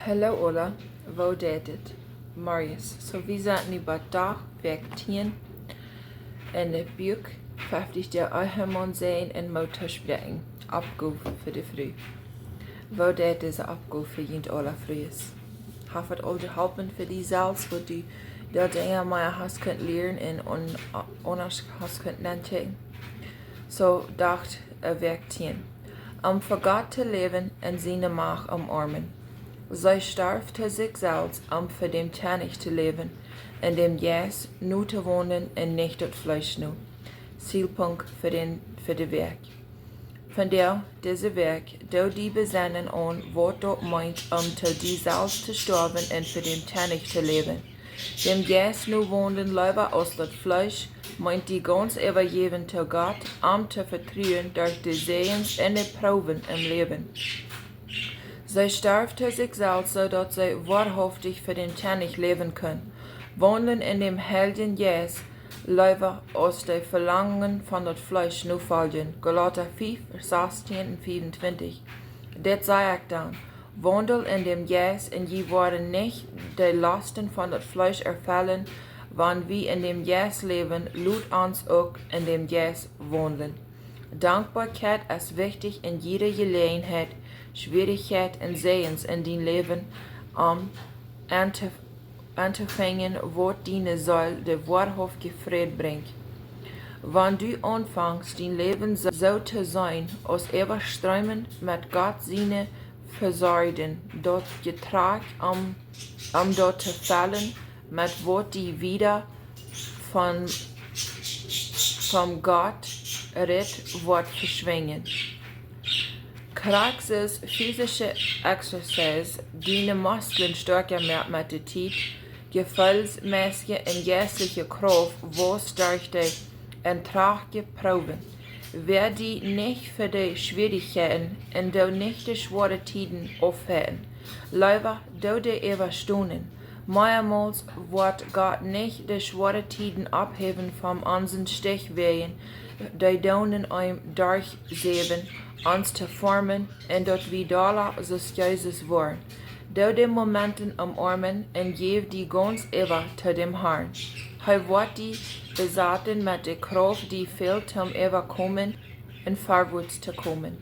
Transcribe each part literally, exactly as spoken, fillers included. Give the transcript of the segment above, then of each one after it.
Hallo aula, woo jeit et? Marius. So, wie sent nu bie Dach, Wäakj tieen. En daut Buak fefftich, de Ehemaun, Säajen un Moot toospräakjen. Oppgow fa de Fru. Woo jeit dise Oppgow fa junt aule Frues? Haft et aul jeholpen fa die selfst, waut du doa Dinja mea hast kunt lieren un aun-, aundasch hast kunt nankjikjen? So, Dach, äh, Wäakj tieen. Om fa Gott to läwen un siene Macht omoamen. See storf to sikj selfst, om fa däm Kjennich to läwen, un däm Jeist no to waundlen un nich daut Fleesch no. Zielpunkt fa dän, fa de Wäakj. Vondoag, dise Wäakj, doo die besennen aun, waut daut meent, om to die selfst to stoawen un fa däm Kjennich to läwen. Däm Jeist no waundlen leewa aus daut Fleesch, meent die gaunz äwajäwen to Gott, am to vetruen derch de Säajens un de Proowen em Läwen. See storf to sikj selfst, soo daut see woarhauftich fa däm Kjennich läwen kunn. Waundlen en däm Heiljen Jeist, leewa aus de Velangen von daut Fleesch nofoljen. Galata fief, Varsch sastieen un fiefuntwintich. Dit saj ekj dan: Waundelt en däm Jeist, un jie woaren nich de Losten von daut Fleesch erfellen. Wan wie en däm Jeist läwen, lot ons uk en däm Jeist waundlen. Dankboakjeit es wichtich en jiede Jeläajenheit, Schwierichkjeit un Säajens en dien Läwen, om aun to, aun to fangen, waut diene Seel de woarhauftje Fräd brinjt. Wan du aunfangst, dien Läwen soo, soo to seenen, aus äwastreemend met Gott siene Vesorjen, daut Jetrakj, om, om daut to fellen, met waut die wieda von, von Gott rät, woat veschwinjen. Krakjt soo aus physische Exercise diene Musklen stoakja moakt met de Tiet, jefeelsmässje un jeistliche Krauft wausst derch de un trajchtje Proowen. Wäa die nich fa de Schwierichkjeiten un doo nich de schwoare Tieden aufhoolen. Leewa doo dee äwastonen. Meamols woat Gott nich de schwoare Tieden opphewen von onsen Stich wäajen, dee doonen eenem derchsäwen, ons to formen, un daut wie dolla soo aus Jesus woaren. Doo de Momenten omoamen un jäw die gaunz äwa to däm Harn. Hee woat die besaten met de Krauft, die fält, om äwakomen un verwoats to komen.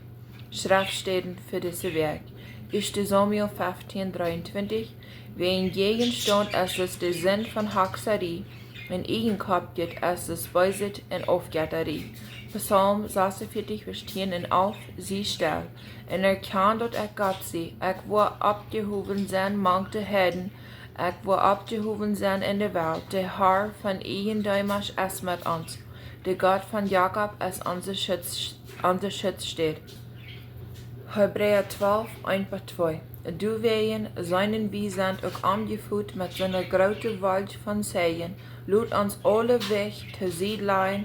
Schreftstäden fa dise Wäakj. Ieeschte Samuel feftieen, dreeuntwintich. Wäajen Jäajenstaunt es daut de Sind von Hakjsarie, un Ieejenkoppkjeit es daut Beeset un Aufjettarie. Psalm sasuntveertich, Varsch tieen un alf. Sie stell un erkjan, daut ekj Gott sie. Ekj woa oppjehowen sennen mank de Heiden, ekj woa oppjehowen sennen en de Welt. De Har von Ieejendeemasch es met ons. De Gott von Jakob es onse Schutz, onse Schutzstäd. Hebräa twalf, eent bat twee. Doawäajen, seenen wie sent uk omjefot met soone groote Wolkj von Zeijen, lot ons aule Wicht to Sied lajen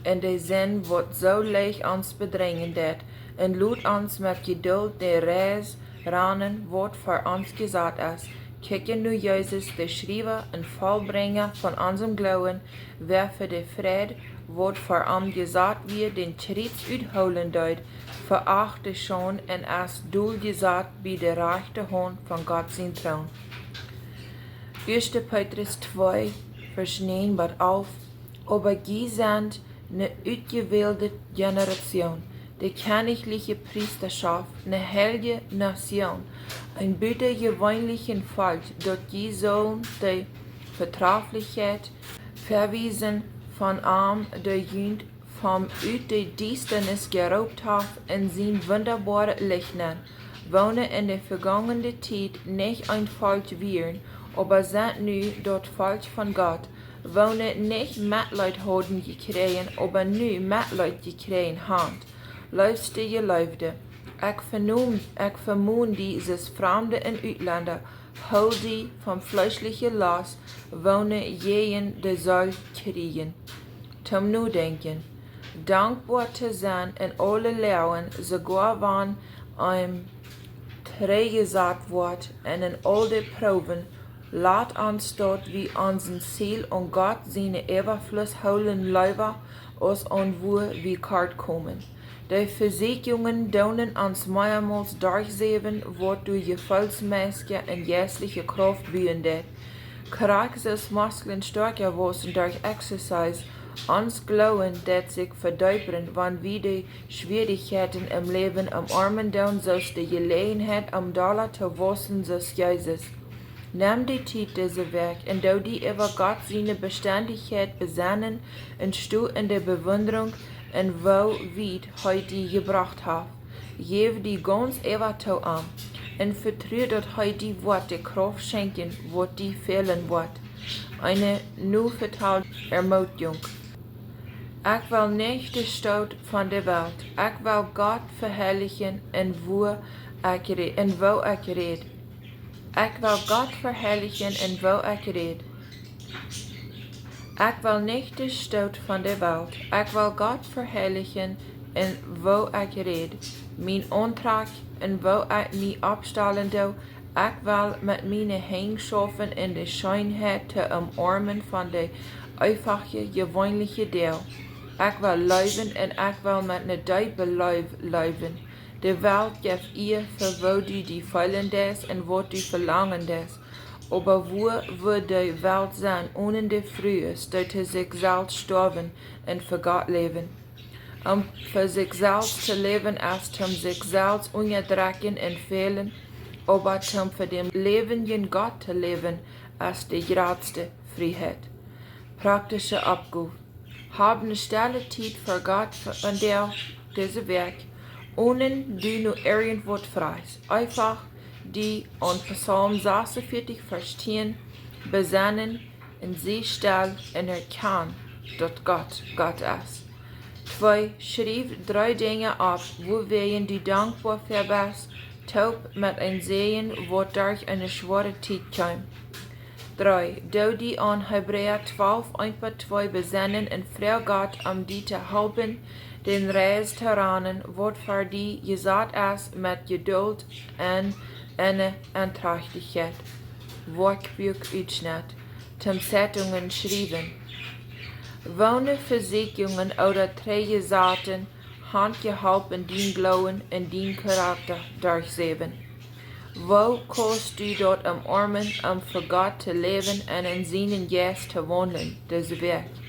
un de Sind, waut soo leicht ons bedrinjen deit, un lot ons met Jeduld de Reis ranen, waut ver ons jesat es. Kjikjen no Jesus, de Schriewa un Vollbrinja von onsem Gloowen, wäa fa de Freid, waut ver am jesat wia, dän Kjriez uthoolen deed, veacht de Schaund un es doljesat bie de rajchte Haunt von Gott sien Troon. Ieeschte Petrus twee, Varsch näajen bat alf. Oba jie sent ne utjewälde Generation, de kjennichliche Priestaschoft, ne heilje Nation, een butajeweenlichen Volkj, daut jie sullen de Vetraflichkjeit vewiesen von am, dee junt von ut de Diestanis jeroopt haft en sien wundaboaret Licht nenn, woone en de vegongene Tiet nich een Volkj wieren, oba sent nu daut Volkj von Gott, woone nich Metleet hauden jekjräajen, oba nu Metleet jekjräajen haben. Leefste Jeleewde, ekj venom-, ekj vemoon die, soo aus Framde un Utlenda, hool die von fleeschliche Lost, woone jäajen de Seel kjrieejen. Toom Nodenkjen. Dankboa to sennen en aule Loagen, soogoa wan eena trigjjesat woat, un en aul de Proowen, lat ons daut wie onsen Ziel aun Gott sienen Äwafluss hoolen, leewa aus aun wua wie kort komen. De Vesieekjungen doonen ons meamols derchsäwen, waut doa jefeelsmässje un jeistliche Krauft buen deit. Krakjt soo aus Musklen stoakja wossen derch Exercise, ons Gloowen deit sikj vedeepen, wan wie de Schwierichkjeiten em Läwen omoamen doonen, soo aus de Jeläajenheit, om dolla to wausen soo aus Jesus. Nem de Tiet dise Wäakj un doo die äwa Gott siene Bestendichkjeit besennen un sto en de Bewundrunk un woo wiet hee die jebrocht haft. Jäw die gaunz äwa to am un vetru, daut hee die woat de Krauft schenkjen, waut die fälen woat. Eene nu vetald Ermutjunk. Ekj well nich de Stoot von de Welt. Ekj well Gott veharlichen en woo ekj re-, en woo ekj räd. Ekj well Gott veharlichen en woo ekj räd. Ekj well nich de Stoot von de Welt. Ekj well Gott veharlichen en woo ekj räd. Mien Auntrakj en woo ekj mie oppstalen doo. Ekj well met miene Henj schaufen en de Scheenheit to omoamen von de eefache, jeweenliche Deel. Ekj well leewen un ekj well met ne deepe Leew leewen. De Welt jeft Iea fa woo du die feelen deist un waut du velangen deist. Oba woo wudd de Welt sennen onen de Frues, dee to sikj selfst stoawen un fa Gott läwen? Om fa sikj selfst to läwen es toom sikj selfst unjadrekjen un fälen, oba toom fa däm läwendjen Gott to läwen es de jratste Frieheit. Praktische Oppgow. Hab ne stelle Tiet fa Gott vondoag, dise Wäakj, onen du no irjentwaut frajchst. Eefach die aun Psalm sasuntveatich Varsch tieen besennen un sie stell un erkjan, daut Gott Gott es. Twee, schriew dree Dinja opp, wuawäajen du dankboa fa best, toop met een Säajen, waut derch eene schwoare Tiet kjeem. Dree, doo die aun Hebräa twalf, eent bat twee besennen un froag Gott, om die to halpen, dän Reis to ranen, waut fa die jesat es, met Jeduld un eene Entrajchtichkjeit. Woakjbuak Utschnett. Toom Zeitungen schriewen. Woone Vesieekjungen ooda Träajesaten han jeholpen, dien Gloowen un dien Charakta derchsäwen? Woo kaust du daut omoamen, om fa Gott to läwen un en sienen Jeist to waundlen, dise Wäakj?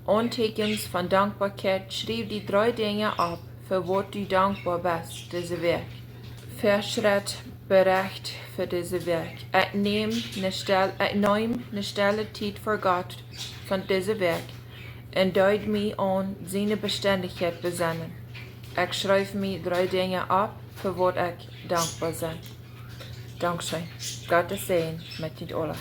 Auntieekjens von Dankboakjeit. Schriew die dree Dinja opp, fa waut du dankboa best, dise Wäakj. Fortschritt Berecht fa dise Wäakj. Ekj neem ne stell-, ekj neem ne stelle Tiet fa Gott von dise Wäakj un deed mie aun siene Bestendichkjeit besennen. Ekj schriew mie dree Dinja opp, fa waut ekj dankboa sie. Dankscheen. Gottes Säajen met junt aula.